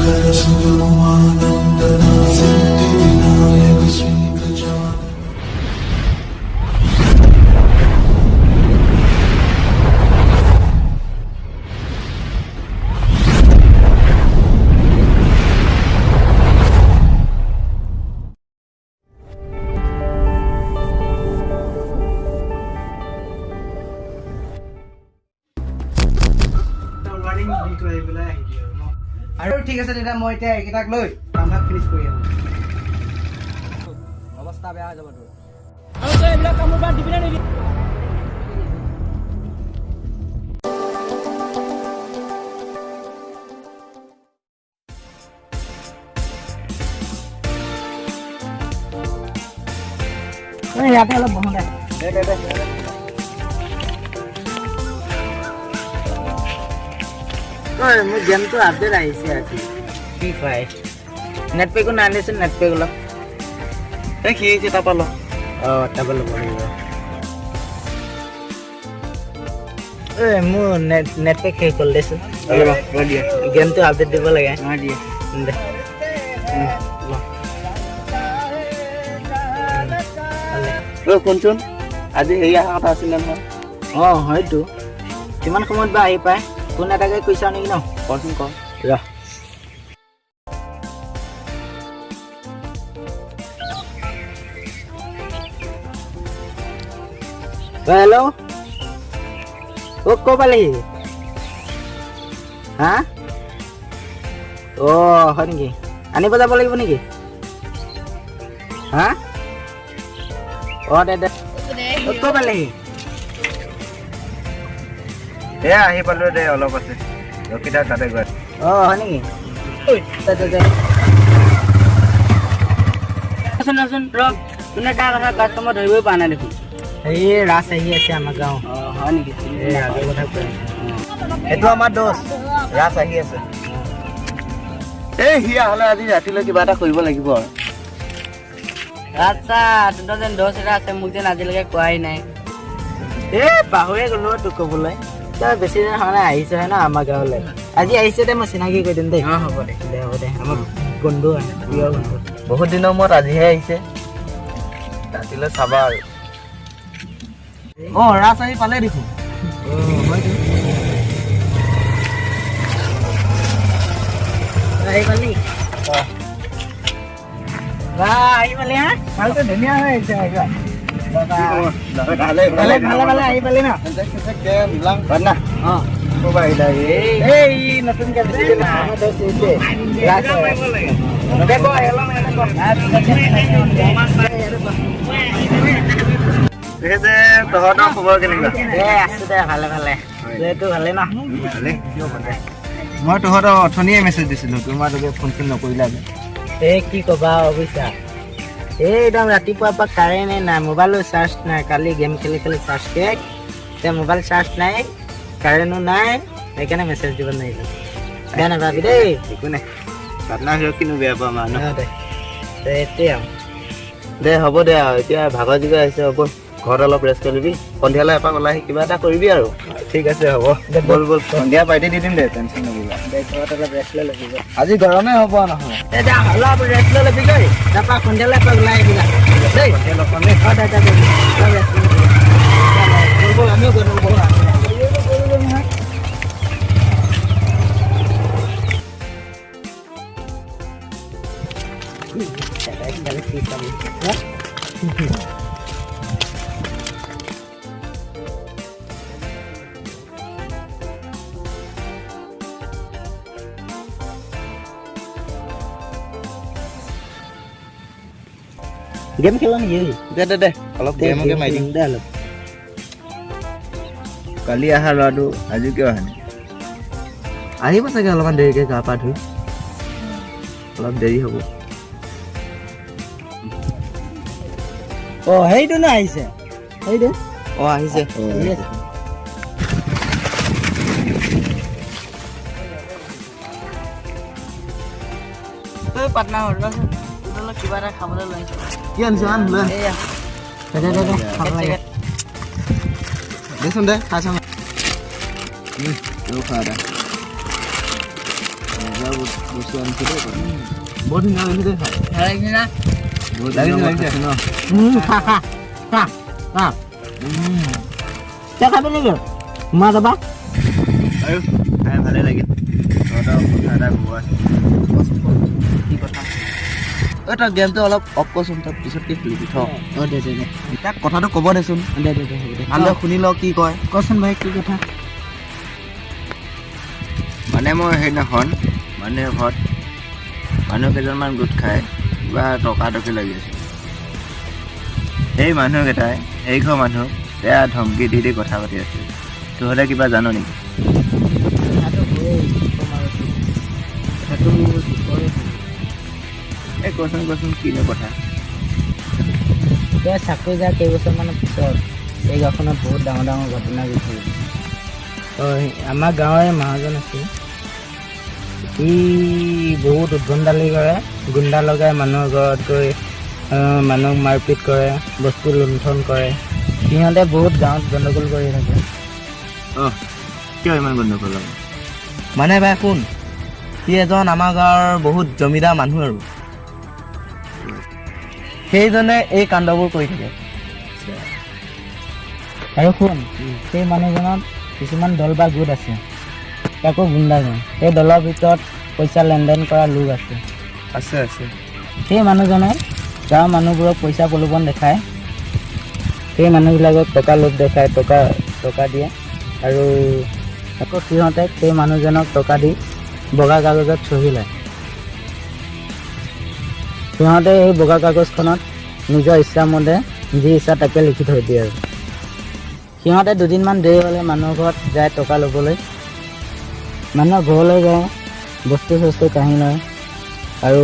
Shankar Sudha Umanandana Siddhi Vinayak Shri Gajanan. Warning দি থৈ আহি পেলাই আহিবি আৰু ন। আৰু ঠিক আছে তেতিয়া, মই এতিয়া এইকেইটাক লৈ কামভাগ ফিনিছ কৰি আহোঁ। অৱস্থা বেয়া হৈ যাব তোৰ। আৰু তই এইবিলাক কামবোৰ বাদ দিবি নে নিদিবি? ইয়াতে অলপ বহোঁ দে। দে দে দে। ঐ, মোৰ গেমটো আপডেট আহিছে আজি। ফ্ৰী ফায়াৰ নেট পেকো নানিছোন, নেট পেক অলপ। এই সি আহিছে, তাৰপৰা ল। অঁ, তাৰপৰা ল'ব লাগিব। ঐ, মোৰ নেট পেক শেষ হ'ল দেচোন। দিয়ে। গেমটো আপডেট দিব লাগে। দিয়ে। দে। ল। ঐ শুনচোন, আজি হেৰি অহা কথা আছিলে নহয়? অঁ, হয়তো। কিমান সময়ত বা আহি পায়? ফোন এটাকে কৰি চাওঁ নেকি ন? কচোন, ক। ৰ। হেল্ল', অ' ক'ৰ পালেহি? হা, অ' হয় নেকি? আনিব যাব লাগিব নেকি? হা, অ' দে দে। অ' ক'ৰ পালেহি? এ আহি পালো দে, অলপ আছে, ৰখি থাক, তাতে গৈ। অঁ, হয় নেকি? দে দে দে। ৰচোন ৰচোন ৰ, কোনে কাৰ কথা কাষ্টমাৰ ধৰিবই পৰা নাই দেখোন। এই ৰাজ আহি আছে আমাৰ গাঁও। অঁ, হয় নেকি? এই ৰাজৰ কথা কৈ আছো। এইটো আমাৰ দোষ, ৰাজ আহি আছে। এই সি আহলে আজি ৰাতিলৈ কিবা এটা কৰিব লাগিব আৰু। আচ্ছা, তহঁতৰ যেন দোষ এটা আছে, মোক যেন আজিলৈকে কোৱাই নাই। এ পাহৰিয়ে গ'লো তোক ক'বলৈ। তই বেছি দিন হোৱা নাই, আহিছহে ন আমাৰ গাঁৱলৈ। আজি আহিছে দে, মই চিনাকি কৰি দিম দেই। অঁ, হ'ব দে। দে, হ'ব দে। আমাৰ বন্ধু হয়, প্ৰিয় বন্ধু। বহুত দিনৰ মূৰত আজিহে আহিছে, ৰাতিলৈ চাবা আৰু। অ, ৰাজ আহি পালে দেখোন। অঁ, হয়তো। আহি পালি বা? আহি পালি? হা, ভালকে ধুনীয়া হৈ আহিছে। আহিবা। ভালে ভালে ভালে আহি পালি ন? অঁ। এই নতুনকে বেছি দিন আমাৰ দোস্ত এইটোৱে। ৰাজ হয়। দে ক, অলপ ইয়াতে ক। তেখেতে তহঁতৰ খবৰ কেনেকুৱা? এ আছো দে ভালে ভালে। এইটো ভালে ন? ভালে। মই তহঁতৰ অথনিয়ে মেছেজ দিছিলো, তোমালোকে ফোন চোন নকৰিলা যে। এই কি ক'বা বুজিছা, এই একদম ৰাতিপুৱাৰ পৰা কাৰেণ্টে নাই, মোবাইলো চাৰ্জ নাই। কালি গেম খেলি খেলি চাৰ্জ শেষ, এতিয়া মোবাইল চাৰ্জ নাই, কাৰেণ্টো নাই, সেইকাৰণে মেছেজ দিব নোৱাৰিলোঁ। বেয়া নাপাবি দেই। একো নাই, পাটনাৰ হিৰক কিনো বেয়া পাম আৰু ন? অ, দে দে, এইটোৱে আৰু। দে, হ'ব দে আৰু, এতিয়া ভাগৰ যোগাৰ আহিছে। হ'ব, ঘৰত অলপ ৰেষ্ট কৰিবি, সন্ধিয়ালৈ এপাক ওলাই আহি কিবা এটা কৰিবি আৰু। ঠিক আছে, হ'ব, ব'ল ব'ল, সন্ধিয়া পাৰ্টি দি দিম দে, টেনশ্যন নল'বা। দে, ঘৰত অলপ ৰেষ্ট লৈ ল'বি। আজি গৰমে হ'ব নহয়। দে দে, অলপ ৰেষ্ট লৈ ল'বিগৈ, তাৰপৰা সন্ধিয়ালৈ এপাক ওলাই আহিবি দেই। সন্ধিয়া লগ পাম দেই। অ, দে দে দে, অলপ ৰেষ্ট লৈ ল'বি। ব'ল ব'ল, আমিও গৈ ব'ল। নহয়। কি চাবি? গেম খেল নেকি? দে দে দে, অলপ গেমকে মাৰি দিম। দে অলপ। কালি অহা ল'ৰাটো আজি কিয় অহা নাই? আহিব চাগে অলপমান দেৰিকৈ, গা পা ধুই অলপ দেৰি হ'ব। অ, সেইটো ন আহিছে, সেইটো। অ, আহিছে। আহি আছে। ঐ পাটনাৰ, ৰচোন, তোৰ কিবা এটা খাবলৈ লৈ আহিছোঁ। কি আনিছ? আন, লৈ আন। এয়া। দে দে দে দে, খাব লাগে। দেচোন, দে খাই চাওঁ। তয়ো খা এটা, মজা। বহুত বস্তু আনিছে দেই, বৰ ধুনীয়া লাগিছে দেই খাই। ভাল লাগিছে না? বহুত লাগিছে, লাগিছে ন? খা খা খা খা। তই খাবি নেকি? মই যাবা। আৰু খাই ভালে লাগিল। তহঁতৰ কথা এটা ক'ব আছে। কি কথা? ঐ, তই গেমটো অলপ অফ কৰচোন, তই পিছতকে খেলিবি থ। অঁ, দে দে দে। তাক কথাটো ক'ব দেচোন। দে দে দে, হ'ব দে। ভালদৰে শুনি ল কি কয়। কচোন ভাই, কি কথা? মানে মই সেইদিনাখন মানুহে ঘৰত মানুহ কেইজনমান গোট খাই কিবা টকা টকি লাগি আছিল। সেই মানুহকেইটাই সেই ঘৰ মানুহক বেয়া ধমকি দি দি কথা পাতি আছিল। তহঁতে কিবা জান নেকি? কথাটো হয়েই, কি ক'ম আৰু তোক। কথাটো দুখৰে হ'ল। এই কচোন কচোন, কিনো কথা? তই চাকৰি যোৱাৰ কেইবছৰমানৰ পিছত এই গাঁওখনত বহুত ডাঙৰ ডাঙৰ ঘটনা ঘটিল। আমাৰ গাঁৱৰে মহাজন আছিল, সি বহুত উদ্ভণ্ডালি কৰে, গুণ্ডা লগাই মানুহৰ ঘৰত গৈ মানুহক মাৰপিট কৰে, বস্তু লুণ্ঠন কৰে। সিহঁতে বহুত গাঁৱত গণ্ডগোল কৰি থাকে। অঁ, কিয় ইমান গণ্ডগোল লাগে? মানে ভাই শুন, সি এজন আমাৰ গাঁৱৰ বহুত জমিদাৰ মানুহ আৰু সেইজনে এই কাণ্ডবোৰ কৰি থাকে। আৰু শুন, সেই মানুহজনত কিছুমান দল বা গোট আছে, তাকো গুণ্ডা গণ। সেই দলৰ ভিতৰত পইচা লেনদেন কৰা লোক আছে। আছে আছে। সেই মানুহজনে গাঁৱৰ মানুহবোৰক পইচা প্ৰলোভন দেখায়, সেই মানুহবিলাকক টকা লোভ দেখায়, টকা টকা দিয়ে আৰু আকৌ সিহঁতে সেই মানুহজনক টকা দি বগা কাগজত চহী লয়। সিহঁতে এই বগা কাগজখনত নিজৰ ইচ্ছামতে যি ইচ্ছা তাকে লিখি থৈ দিয়ে। আৰু সিহঁতে দুদিনমান দেৰি হ'লে মানুহৰ ঘৰত যায় টকা ল'বলৈ, মানুহৰ ঘৰলৈ যায়, বস্তু চস্তু কাঢ়ি লয় আৰু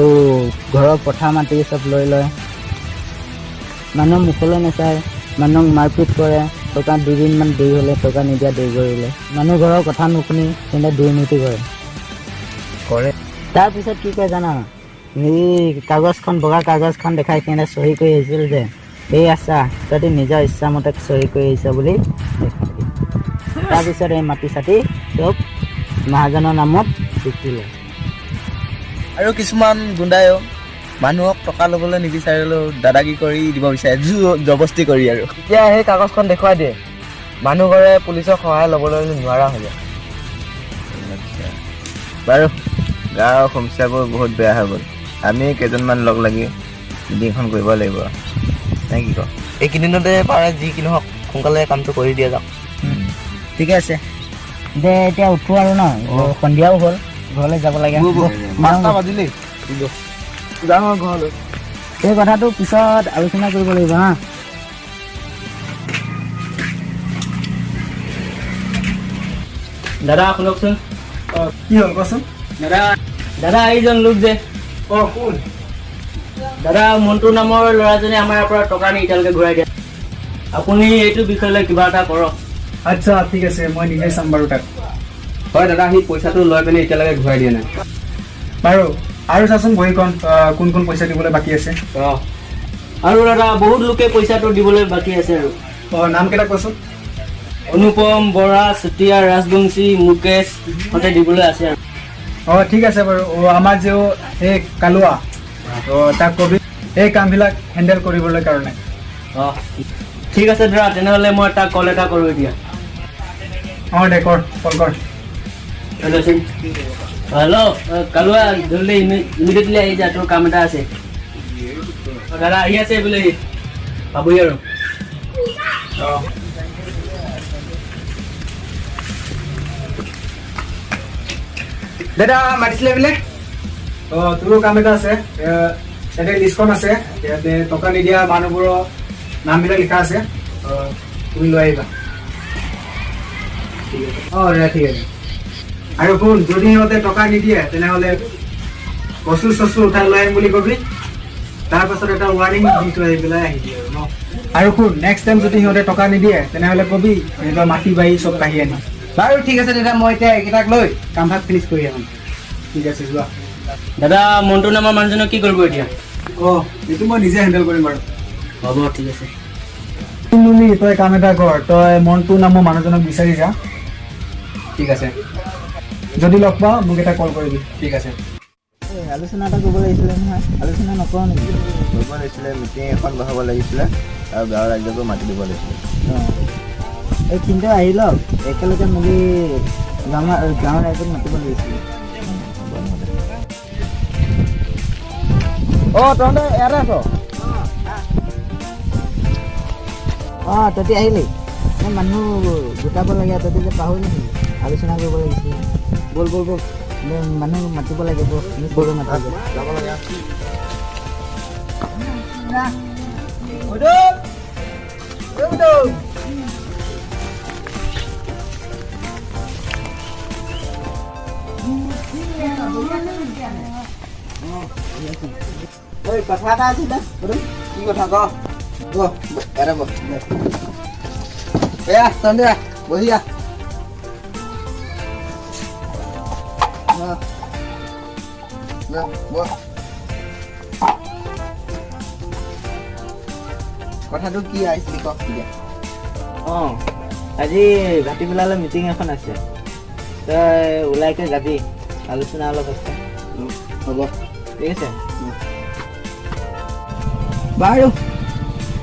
ঘৰৰ পথাৰ মাটি চব লৈ লয়। মানুহৰ মুখলৈ নাচায়, মানুহক মাৰপিট কৰে। টকা দুদিনমান দেৰি হ'লে, টকা নিদিয়া দেৰি কৰিলে মানুহ ঘৰৰ কথা নুশুনি সিহঁতে দুৰ্নীতি কৰে। কৰে। তাৰপিছত কি কয় জানা? এই কাগজখন, বগা কাগজখন দেখাই সিহঁতে চহী কৰি আহিছিল যে এই আছা, তহঁতি নিজৰ ইচ্ছামতে চহী কৰি আহিছ বুলি দেখাই দিয়ে। তাৰপিছত এই মাটি চাটি চব মহাজনৰ নামত বিকি লয়। আৰু কিছুমান গুণ্ডায়ো মানুহক টকা ল'বলৈ নিবিচাৰিলেও দাদাগিৰি কৰি দিব বিচাৰে, জোৰ জবস্তি কৰি। আৰু তেতিয়া সেই কাগজখন দেখুৱাই দিয়ে, মানুহ ঘৰে পুলিচক সহায় ল'বলৈ নোৱাৰা হৈ যায়। আচ্ছা, বাৰু গাঁৱৰ সমস্যাবোৰ বহুত বেয়া হৈ গ'ল। আমি কেইজনমান লগ লাগি মিটিংখন কৰিব লাগিব নে কি ক? এইকেইদিনতে পাৰে যি কি নহওক সোনকালে কামটো কৰি দিয়া যাওক। ঠিকে আছে দে, এতিয়া উঠো আৰু ন, সন্ধিয়াও হ'ল, ঘৰলৈ যাব লাগে। 5টা বাজিলেই, যাওঁ ঘৰলৈ। এই কথাটো পিছত আলোচনা কৰিব লাগিব। হা। দাদা, শুনকচোন। কি হ'ল, কচোন? দাদা দাদা, এইজন লোক যে অঁ, কোন? দাদা, মন্টু নামৰ ল'ৰাজনে আমাৰ ইয়াৰ পৰা টকা নি এতিয়ালৈকে ঘূৰাই দিয়া। আপুনি এইটো বিষয়লৈ কিবা এটা কৰক। আচ্ছা, ঠিক আছে, মই নিজে চাম বাৰু তাক। হয় দাদা, সি পইচাটো লৈ পিনে এতিয়ালৈকে ঘূৰাই দিয়া নাই। বাৰু, আৰু চাচোন বহীখন, কোন কোন পইচা দিবলৈ বাকী আছে। অঁ, আৰু দাদা, বহুত লোকে পইচাটো দিবলৈ বাকী আছে আৰু। অঁ, নামকেইটা কোৱাচোন। অনুপম বৰা, চুতীয়া ৰাজবংশী, মুকেশ হঁতে দিবলৈ আছে আৰু। অঁ, ঠিক আছে বাৰু। অঁ, আমাৰ যে এই কালুৱা, অঁ, তাক কবি এই কামবিলাক হেণ্ডেল কৰিবলৈ কাৰণে। অঁ, ঠিক আছে দাদা, তেনেহ'লে মই তাক কল এটা কৰোঁ এতিয়া। অঁ, দে কৰ, কল কৰ। হেল্ল' কালুৱা, জলদি ইমিডিয়েটলি আহি যা, তোৰ কাম এটা আছে। অ, দাদা আহি আছে বোলে, সি পাবহি আৰু। অঁ। দাদা, মাতিছিলে বোলে? অঁ, তোৰো কাম এটা আছে। ইয়াতে লিষ্টখন আছে, ইয়াতে টকা নিদিয়া মানুহবোৰৰ নামবিলাক লিখা আছে। তুমি লৈ আহিবা। অঁ দাদা, ঠিক আছে। আৰু শুন, যদি সিহঁতে টকা নিদিয়ে তেনেহ'লে বস্তু চস্তু উঠাই লৈ আহিম বুলি কবি। তাৰপাছত এটা ৱাৰ্ণিং দি থৈ আহি পেলাই আহিবি আৰু ন। আৰু শুন, নেক্সট টাইম যদি সিহঁতে টকা নিদিয়ে তেনেহ'লে কবি সিহঁতৰ মাটি বাৰী চব কাঢ়ি আনিম। বাৰু ঠিক আছে দাদা, মই এতিয়া এইকেইটাক লৈ কামভাগ ফিনিছ কৰি আহোঁ। ঠিক আছে, যোৱা। দাদা, মন্টু নামৰ মানুহজনক কি কৰিব এতিয়া? অঁ, এইটো মই নিজে হেণ্ডেল কৰিম বাৰু। হ'ব, ঠিক আছে। নুনি, তই কাম এটা কৰ, তই মন্টু নামৰ মানুহজনক বিচাৰি যা। ঠিক আছে। যদি লগ পাওঁ মোক এটা কল কৰিবি। ঠিক আছে। এই আলোচনা এটা কৰিব লাগিছিলে নহয়, আলোচনা নকৰোঁ নেকি? কৰিব লাগিছিলে, মিটিং এখন বহাব লাগিছিলে আৰু গাঁৱৰ ৰাইজকো মাতি দিব লাগিছিলে। অঁ, এই কিন্তু আহি লওক, একেলগে মিলি গাঁৱৰ ৰাইজক মাতিব লাগিছিলে। অঁ, তহঁতে ইয়াতে আছ? অঁ, তহঁতি আহিলি? এই মানুহ গোটাব লাগে, তহঁতি যে পাহৰিলি নেকি? আলোচনা কৰিব লাগিছিলে। ব'ল ব'ল ব'ল। এই মানুহ মাতিব লাগিব, আমি চবে মাতিব। যাব লাগে। ঐ, কথা এটা আছিলে। কি কথা ক? ব, ইয়াতে বহ। এয়া তহঁতে আহ, বহি আহ। আহ। যা, বহ। কথাটো কি আহিছিলি ক এতিয়া। অঁ, আজি ভাটিবেলালৈ মিটিং এখন আছে, তই ওলাইকে যাবি, আলোচনা অলপ আছে। হ'ব। ঠিক আছে। বাৰু,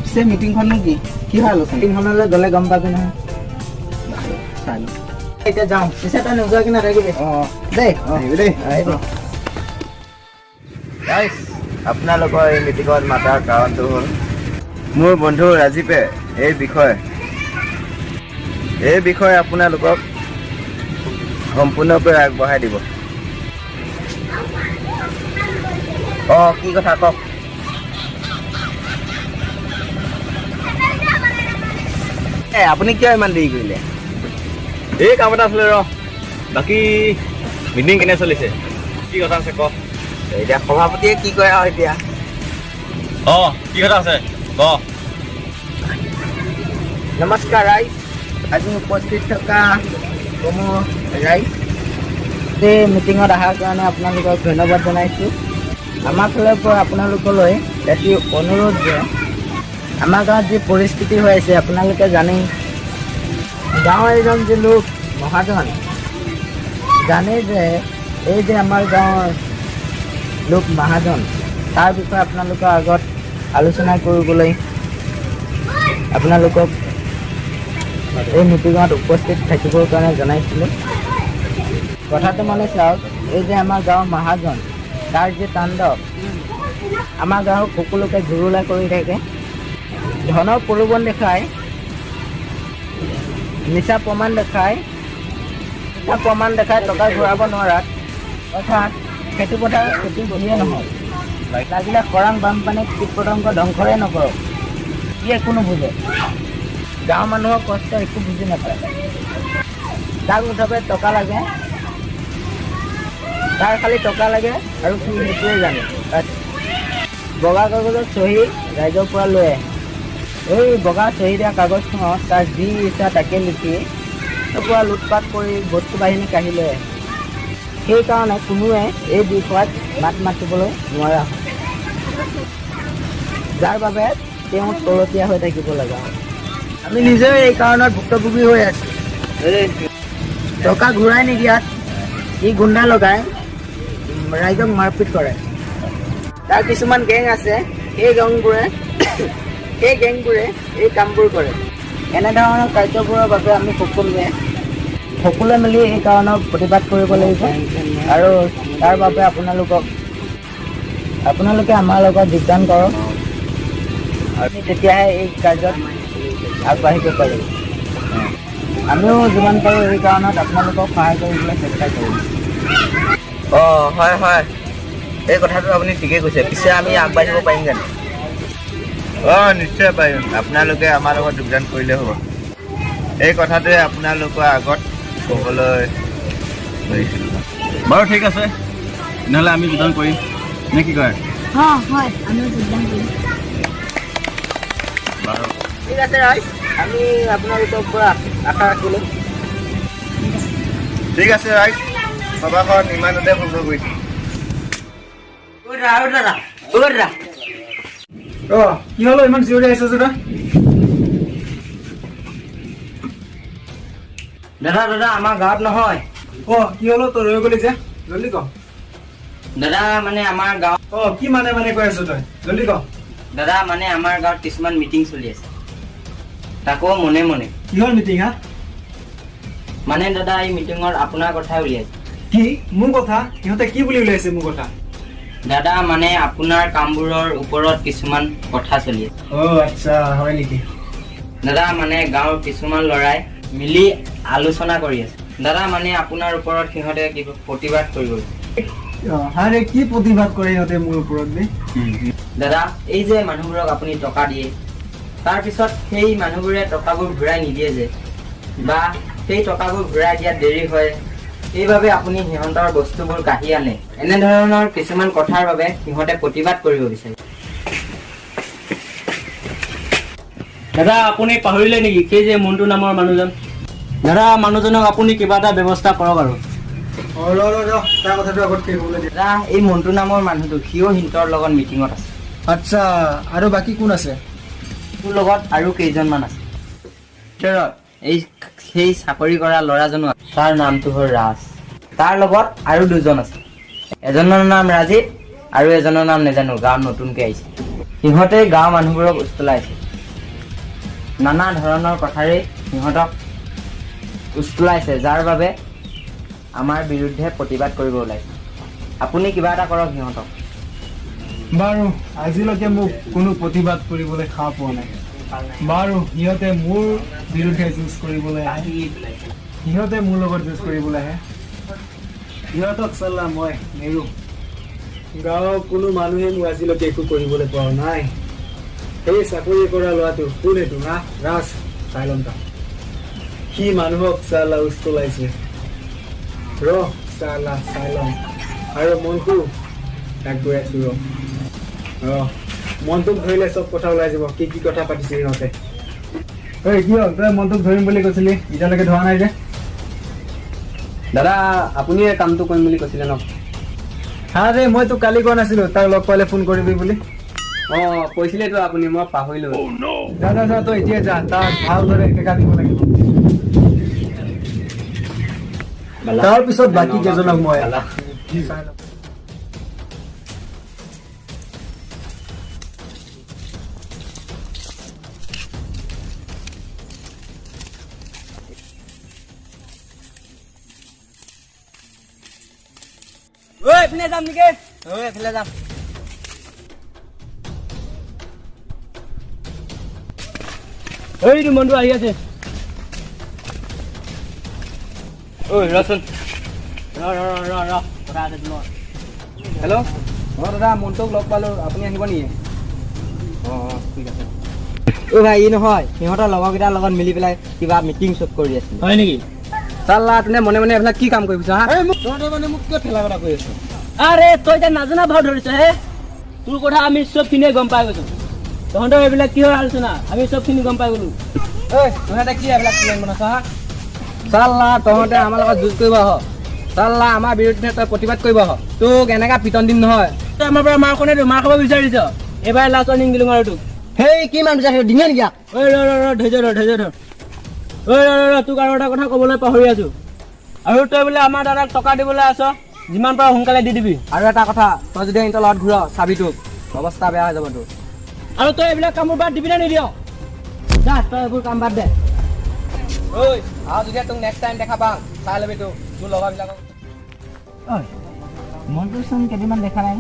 পিছে মিটিংখননো কি কি হয় আলোচনা? মিটিংখনলৈ গ'লে গম পাবি নহয়। বাৰু, চাই লওঁ। এতিয়া যাওঁ, পিছে তই নোযোৱাকৈ নাথাকিবি। অঁ। দেই। আহিবি দেই। আহিবি। গাইছ, আপোনালোকৰ এই মিটিঙত মাতাৰ কাৰণটো হ'ল মোৰ বন্ধু ৰাজীৱে এই বিষয়ে আপোনালোকক সম্পূৰ্ণকৈ আগবঢ়াই দিব। অঁ, কি কথা কওক। এ, আপুনি কিয় ইমান দেৰি কৰিলে? এই কাম এটা আছিলে ৰ। বাকী মিটিং কেনে চলিছে? কি কথা আছে ক। এতিয়া সভাপতিয়ে কি কয় আৰু এতিয়া। অঁ, কি কথা আছে ক। নমস্কাৰ ৰাইজ, আজি উপস্থিত থকা সমূহ ৰাইজ, এই মিটিঙত অহাৰ কাৰণে আপোনালোকক ধন্যবাদ জনাইছোঁ। আমাৰ ফালৰ পৰা আপোনালোকলৈ এটি অনুৰোধ যে আমাৰ গাঁৱত যি পৰিস্থিতি হৈ আছে আপোনালোকে জানেই। গাঁৱৰ এজন যি লোক মহাজন, জানেই যে এই যে আমাৰ গাঁৱৰ লোক মহাজন, তাৰ বিষয়ে আপোনালোকৰ আগত আলোচনা কৰিবলৈ আপোনালোকক এই মিটিঙত উপস্থিত থাকিবৰ কাৰণে জনাইছিলোঁ। কথাটো মানে চাওক, এই যে আমাৰ গাঁৱৰ মহাজন, তাৰ যি তাণ্ডৱ, আমাৰ গাঁৱৰ সকলোকে জুৰুলা কৰি থাকে। ধনৰ প্ৰলোভন দেখাই, মিছা প্ৰমাণ দেখাই টকা ঘূৰাব নোৱাৰাত, অৰ্থাৎ খেতি পথাৰ খেতি যিয়ে নহওক, লাগিলে খৰাং বানপানীত কীট পতংগ ধ্বংসৰে নকৰক, সি একো নুবুজে। গাঁৱৰ মানুহৰ কষ্ট একো বুজি নাপায়। তাক মুঠতে টকা লাগে, তাৰ খালি টকা লাগে আৰু সি সেইটোৱে জানে। বাছ, বগা কাগজত চহী ৰাইজৰ পৰা লৈ আহে। এই বগা চহী দিয়া কাগজখনত তাৰ যি ইচ্ছা তাকে লিখি পৰা লুটপাত কৰি বস্তু বাহিনী কাঢ়ি লৈ আহে। সেইকাৰণে কোনোৱে এই বিষয়ত মাত মাতিবলৈ নোৱাৰা হয়, যাৰ বাবে তেওঁ তলতীয়া হৈ থাকিব লগা হয়। আমি নিজেও এই কাৰণত ভুক্তভোগী হৈ আছো। টকা ঘূৰাই নিদিয়াত ই গুণ্ডা লগাই ৰাইজক মাৰপিট কৰে। তাৰ কিছুমান গেং আছে, সেই গেংবোৰে এই কামবোৰ কৰে। এনেধৰণৰ কাৰ্যবোৰৰ বাবে আমি সকলোৱে মিলি এই কাৰণত প্ৰতিবাদ কৰিব লাগিব আৰু তাৰ বাবে আপোনালোকে আমাৰ লগত যোগদান কৰক। আমি তেতিয়াহে এই কাৰ্যত আগবাঢ়িব পাৰিম। আমিও যিমান পাৰোঁ এই কাৰণত আপোনালোকক সহায় কৰিবলৈ চেষ্টা কৰিম। অঁ, হয় হয়, এই কথাটো আপুনি ঠিকেই কৈছে। পিছে আমি আগবাঢ়িব পাৰিম জানো? অঁ, নিশ্চয় পাৰিম। আপোনালোকে আমাৰ লগত যোগদান কৰিলে হ'ব। এই কথাটোৱে আপোনালোকৰ আগত ক'বলৈ ধৰিছিলোঁ। বাৰু, ঠিক আছে, তেনেহ'লে আমি যোগদান কৰিম নে কি কয়? অঁ হয়, আমিও যোগদান কৰিম। বাৰু। ঠিক আছে ৰাইজ, আমি আপোনালোকৰ পৰা আশা ৰাখিলোঁ। ঠিক আছে ৰাইজ, সভাখন ইমানতে ভংগ কৰিছোঁ। দাদা, দাদা। অ, কি হ'ল, ইমান চিঞৰি আহিছ যে তই? দাদা দাদা, আমাৰ গাঁৱত নহয় অ কি হলো, তই ৰৈ গলি যে, জল্দি ক। দাদা মানে আমাৰ গাঁৱত। অ কি মানে মানে কৈ আছ তই, জল্দি ক। দাদা মানে আমাৰ গাঁৱত কিছুমান মিটিং চলি আছে, তাকো মনে মনে। কিহৰ মিটিং? হা মানে দাদা এই মিটিঙত আপোনাৰ কথাই উলিয়াইছে। কি মোৰ কথা? সিহঁতে কি বুলি উলিয়াইছে মোৰ কথা? দাদা মানে আপোনাৰ কামবোৰৰ ওপৰত কিছুমান কথা চলি আছে। অ আচ্ছা, হয় নেকি? দাদা মানে গাঁৱৰ কিছুমান ল'ৰাই মিলি আলোচনা কৰি আছে। দাদা মানে আপোনাৰ ওপৰত সিহঁতে কিবা প্ৰতিবাদ কৰিব। আৰে কি প্ৰতিবাদ কৰে সিহঁতে মোৰ ওপৰত বে? দাদা এই যে মানুহবোৰক আপুনি টকা দিয়ে, তাৰপিছত সেই মানুহবোৰে টকাবোৰ ঘূৰাই নিদিয়ে যে, বা সেই টকাবোৰ ঘূৰাই দিয়াত দেৰি হয়, সেইবাবে আপুনি সিহঁতৰ বস্তুবোৰ কাঢ়ি আনে। এনেধৰণৰ কিছুমান কথাৰ বাবে সিহঁতে প্ৰতিবাদ কৰিব বিচাৰে। দাদা আপুনি পাহৰিলে নেকি সেই যে মণ্টু নামৰ মানুহজন? দাদা মানুহজনক আপুনি কিবা এটা ব্যৱস্থা কৰক আৰু। অ ৰ ৰ ৰ, তাৰ কথাটো আগত শেষ হ'বলৈ দে। দাদা এই মণ্টু নামৰ মানুহটো সিও সিহঁতৰ লগত মিটিঙত আছে। আচ্ছা, আৰু বাকী কোন আছে? তোৰ লগত আৰু কেইজনমান আছে। ভিতৰত এই সেই চাকৰি কৰা ল'ৰাজনো আছে, তাৰ নামটো হ'ল ৰাজ। তাৰ লগত আৰু দুজন আছে, এজনৰ নাম ৰাজীৱ আৰু এজনৰ নাম নেজানো, গাঁৱত নতুনকৈ আহিছে। সিহঁতে গাঁৱৰ মানুহবোৰক উচতলাইছে, নানা ধৰণৰ কথাৰে সিহঁতক উচতলাইছে, যাৰ বাবে আমাৰ বিৰুদ্ধে প্ৰতিবাদ কৰিব ওলাইছে। আপুনি কিবা এটা কৰক সিহঁতক। বাৰু আজিলৈকে মোক কোনো প্ৰতিবাদ কৰিবলৈ সাহ পোৱা নাই। বাৰু সিহঁতে মোৰ বিৰুদ্ধে যুঁজ কৰিবলৈ আহে, সিহঁতে মোৰ লগত যুঁজ কৰিবলৈ আহে, সিহঁতক চাল্লা মই নেৰো। গাঁৱৰ কোনো মানুহে মোক আজিলৈকে একো কৰিবলৈ পৰা নাই। সেই চাকৰি কৰা ল'ৰাটো কোন এইটো? হা ৰাজ, চাই ল'ম তাক। সি মানুহক চাল্লা উচতলাইছে, ৰ চাল্লা চাই ল'ম। আৰু মনটো তাক গৈ আছো, ৰ ৰ, মনটোক ধৰিলে চব কথা ওলাই যাব, কি কি কথা পাতিছে সিহঁতে। ঐ কি হ'ল, তই মনটোক ধৰিম বুলি কৈছিলি, এতিয়ালৈকে ধৰা নাই যে? দাদা আপুনিয়ে কামটো কৰিম বুলি কৈছিলে ন? হা ৰে, মই তোক কালি কোৱা নাছিলো তাক লগ পালে ফোন কৰিবি বুলি? অ কৈছিলেতো আপুনি, মই পাহৰিলো। যা যা যা, তই এতিয়া যা, তাক ভালদৰে টেকা দিব লাগিব। তাৰপিছত বাকী কেইজনক মই চাই ল'ম। ঐ এইপিনে যাম নেকি? ঐ এইফালে যাম। এইটো মনটো আহি আছে। ঐ ৰচোন, ৰ ৰ ৰ ৰ ৰ, কথা আছে তোৰ লগত। হেল্ল' অ দাদা, মণ্টুক লগ পালোঁ, আপুনি আহিব নেকি? অ অ ঠিক আছে। ঐ ভাই, ই নহয় সিহঁতৰ লগৰকেইটাৰ লগত মিলি পেলাই কিবা মিটিং চব কৰি আছিল। হয় নেকি? চাল্লা তোনে মনে মনে এইবিলাক কি কাম কৰি ফুৰিছ? হা তহঁতে মানে মোক কিয় ঠেলা কথা কৈ আছ? আৰে তই এতিয়া নাজানা ভাও ধৰিছ হে, তোৰ কথা আমি চবখিনিয়ে গম পাই গৈছো। তহঁতৰ এইবিলাক কিহৰ আলোচনা আমি চবখিনি গম পাই গ'লো। ঐ তহঁতে কি এইবিলাক প্লেন বনাইছ? হা চাল্লা তহঁতে আমাৰ লগত যুঁজ কৰিব আহ, চাল্লা আমাৰ বিৰুদ্ধে তই প্ৰতিবাদ কৰিব আহ, তোক এনেকা পিটন দিম নহয়। তই আমাৰ পৰা মাৰ খোৱা নাইতো, মাৰ খাব বিচাৰিছ? এইবাৰ লাষ্ট ৱাৰ্ণিং দিলো আৰু তোক। সেই কি মান বিচাৰিছ, ডিঙে নেকি? ঐ ৰ ৰ ৰ, ধৈৰ্য ধৰ, ধৈৰ্য ধৰ। ঐ ৰ ৰ ৰ, তোক আৰু এটা কথা ক'বলৈ পাহৰি আছো। আৰু তই বোলে আমাৰ দাদাক টকা দিবলৈ আছ, যিমান পাৰ সোনকালে দি দিবি। আৰু এটা কথা, তই যদি সিহঁতৰ লগত ঘূৰ, চাবি তোক অৱস্থা বেয়া হৈ যাব তোৰ। আৰু তই এইবিলাক কামবোৰ বাদ দিবি নে নিদিয়? যা তই এইবোৰ কাম বাদ দে। ঐ আৰু যেতিয়া তোক নেক্সট টাইম দেখা পাম, চাই ল'বি তোক, তোৰ লগৰবিলাকক। ঐ মনটোচোন কেইদিনমান দেখা নাই।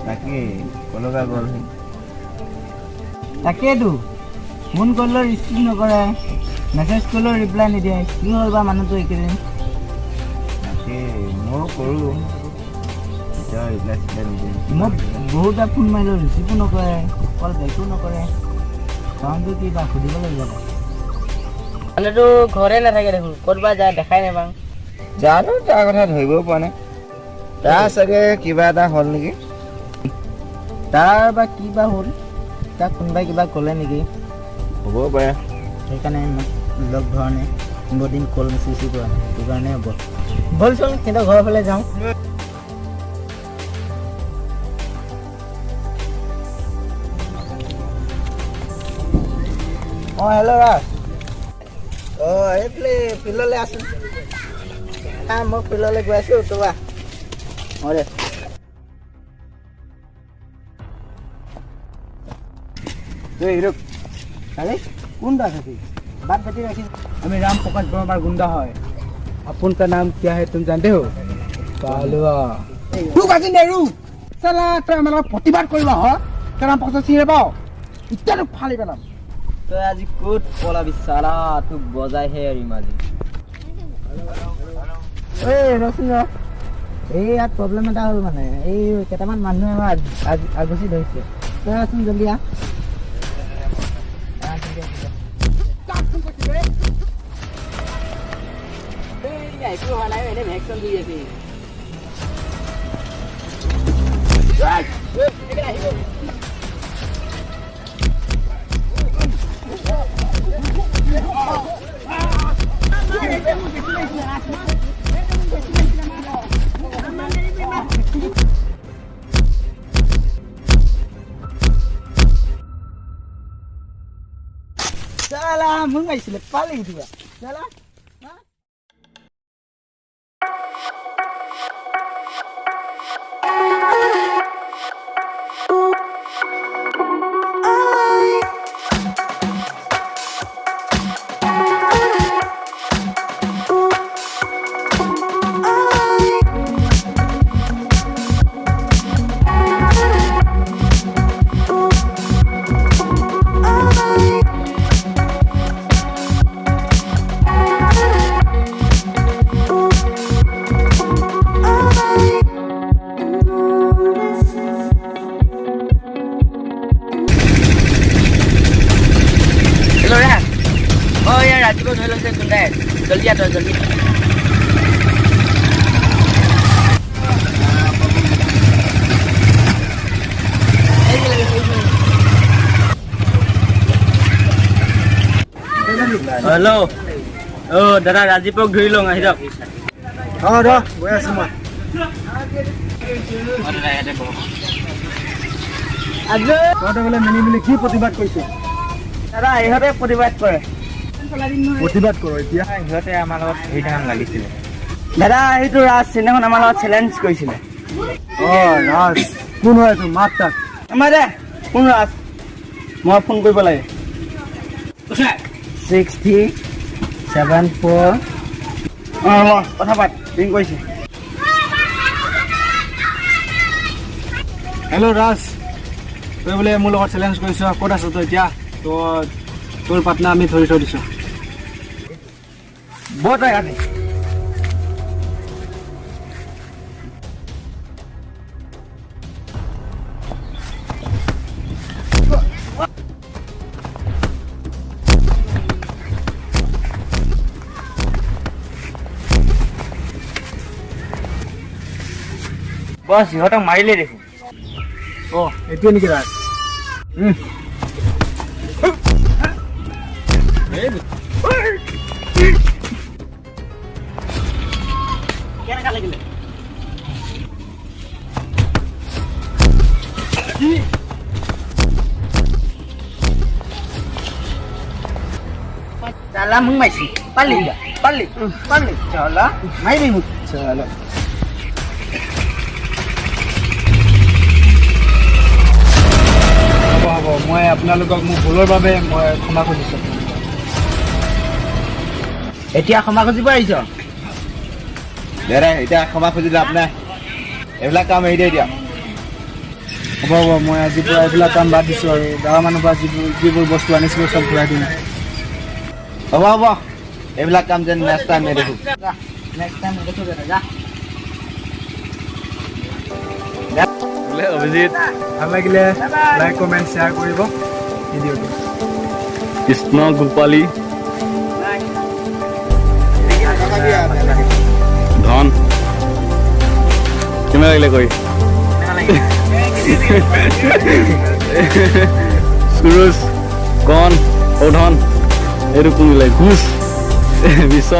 তাকে কলকা গ'ল সি। তাকেইতো, ফোন কৰিলেও ৰিচিভ নকৰে, মেছেজ কৰিলেও ৰিপ্লাই নিদিয়ে, কি হ'ল বা মানুহটো এইকেইদিন? তাকে ময়ো কৰোঁ, এতিয়া ৰিপ্লাই চিপ্লাই নিদিয়ে। মোক বহুতবাৰ ফোন মাৰিলেও ৰিচিভো নকৰে, কল বেকো নকৰে, কাৰণটো কি বা সুধিব লাগিব। মানুহটো ঘৰতে নাথাকে দেখোন, ক'ত বা যায় দেখাই নাপাওঁ। জানো তাৰ কথা ধৰিবও পৰা নাই, তাৰ চাগে কিবা এটা হ'ল নেকি? তাৰ বা কি বা হ'ল, তাক কোনোবাই কিবা ক'লে নেকি? হ'বও পাৰে। সেইকাৰণে মোক লগ ধৰা নাই, বহুত দিন কল মেছেজো কৰা নাই, সেইটো কাৰণে হ'ব। ব'লচোন সিহঁতৰ ঘৰৰ ফালে যাওঁ। অঁ হেল্ল' ৰাজ, অঁ এইফালে ফিল্ডলৈ আছোন। মই ফিল্ডলৈ গৈ আছো, তই আহ। অঁ দে। আৰে কোন দাস আছে? বাট পাতি ৰাখিছ। আমি राम प्रकाश बर्मा गुंडा है। अपन का नाम क्या है तुम जानते हो? कालुआ। তোক আজি নেৰো চালা। তই আমাৰ লগত প্ৰতিবাদ কৰিব হ, তই ৰাম প্ৰকাশ চিনি নাপাৱ? এতিয়া তোক ফালি পেলাম। তই আজি ক'ত পলাবি চালা, তোক বজাইহে এৰিম আজি। এই ৰচোন ৰ, এই ইয়াত প্ৰব্লেম এটা হ'ল, মানে এই কেইটামান মানুহে আমাক আগচি ধৰিছে। তই আচোন, জলদি আহ। আহ, জলদি আহ, জলদি আহ। একো হোৱা নাই, এনে ভেকচন দি আছে। চালা মোক মাৰিছিলে, পালি কিবা চালা। ল'ৰা অ, ইয়াৰ ৰাতিপুৱা ধৰি লৈছে গুণ্ডাই। জলদি আহ তই, জলদি। হেল্ল' অ' দাদা, ৰাজীৱক ধৰি লওঁ, আহি যাওক। অঁ ৰ, গৈ আছো মই। অ দাদা, ইয়াতে বহক। তহঁতে বোলে মিলি মিলি কি প্ৰতিবাদ কৰিছ? দাদা, ইহঁতে প্ৰতিবাদ কৰে। প্ৰতিবাদ কৰ এতিয়া। সিহঁতে আমাৰ লগত সেইদিনাখন লাগিছিলে। দাদা, সেইটো ৰাজ, সিদিনাখন আমাৰ লগত চেলেঞ্জ কৰিছিলে। অঁ ৰাজ, কোন হয় এইটো? মাত তাক। আমাৰ দে, কোন ৰাজ? মই ফোন কৰিব লাগে। 6 3 7 4। অঁ ল, কথা পাত, ৰিং কৰিছে। হেল্ল' ৰাজ, তই বোলে মোৰ লগত চেলেঞ্জ কৰিছ, ক'ত আছ তই এতিয়া? তই তোৰ পাটনা আমি ধৰি থৈ দিছোঁ। বৰ তই ইয়াতে। বছ, সিহঁতক মাৰিলে দেখোন। অঁ, এইটোৱে নেকি ৰাজ? কেনেকুৱা লাগিলে? চালা মোক মাৰিছি, পালি পালি পালি, চালা মাৰিবি মোক চালা। হ'ব হ'ব, মই আপোনালোকক মোৰ ভুলৰ বাবে মই ক্ষমা খুজিছোঁ। এতিয়া ক্ষমা খুজিব আহিছ? দাদা, এতিয়া ক্ষমা খুজিলে আপোনাৰ এইবিলাক কাম এৰি দিয়ে এতিয়া। হ'ব হ'ব, মই আজিৰ পৰা এইবিলাক কাম বাদ দিছোঁ আৰু গাঁৱৰ মানুহৰ পৰা যিবোৰ যিবোৰ বস্তু আনিছিলোঁ চব ঘূৰাই দিম। হ'ব হ'ব, এইবিলাক কাম যেন নেক্সট টাইম নেদেখোঁ। নেক্সট টাইম নেদেখো দাদা, যা। অভিজিত। ভাল লাগিলে লাইক, কমেণ্ট, শ্বেয়াৰ কৰিব ভিডিঅ'টো। কৃষ্ণ গোপালী ধন কেনে লাগিলে কৰি? সুৰুজ কণ, অ ধন, এইটো কোন ওলাই ঘোষ বিশ্ব।